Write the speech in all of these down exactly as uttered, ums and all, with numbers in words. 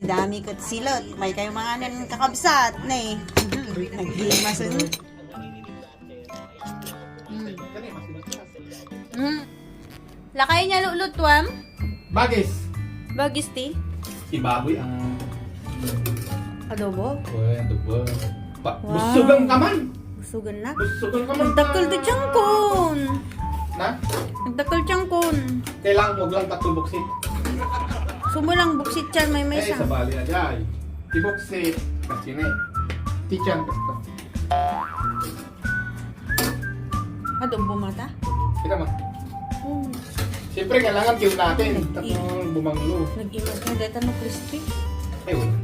Dami ket silot. May kayo manganen kakabsat, ne. Naghimasen. Mm. Mm. Lakay niya lulutuam? Bagis. Bagis ti? Ti baboy ang Adobo? Uy, adobo. Pa, Wow. Busugan ka man. Busugan na. Busugan ka man. Nagdakkel ti tiyan ko. Na? Nagdakkel tiyan ko. Kailangan mo lang tatlo buksit. Sumo lang buksit tiyan, may may Eh, isa. Sabali na, jay. Ti buksit. Kasi na eh. Ti tiyan, basta. Adobo mata? Kita mo. Hmm. Siyempre, kailangan kiw natin. Tapos bumanglo. Nag-iwas na deta no crispy. Ay, wala.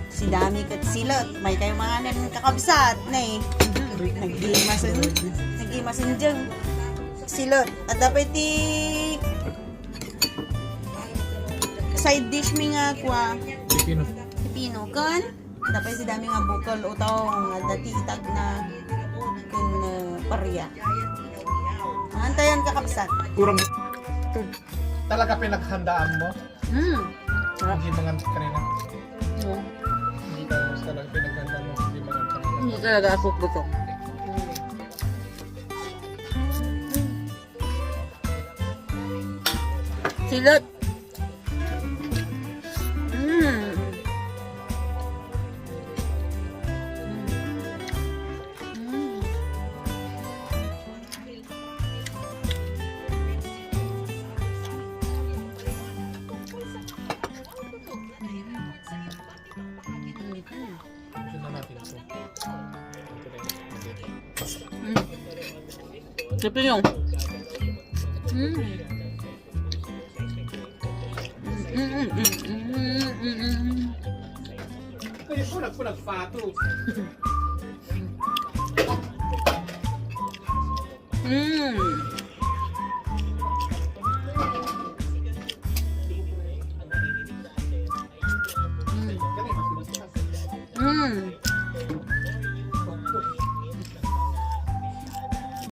Si Dami ket silot. May kayo manganen kakabsat, ne. Naghimasen. Naghimasen dyan. Silot. At dapat ti side dish mi nga kwa. Pipino. Pipino. Kun? Dapat si Dami nga bukol, utaw, nga dati itag na kun, uh, paria. Antayan kakabsat. Kurang. Talaga pinaghandaan mo? Hmm. Hindi mangan kanina. No. Hindi ka talaga pinaghandaan mo, hindi mangan kanina. Hindi talaga ako gutom. Silot. Mm. Mm. Mm. Gusto na natin ito. Mm. Ito yung. Mm. Mm, mm, mm, mm, mm, mm. Kaya ko nagpunagpato. Mm. Mm. Mm.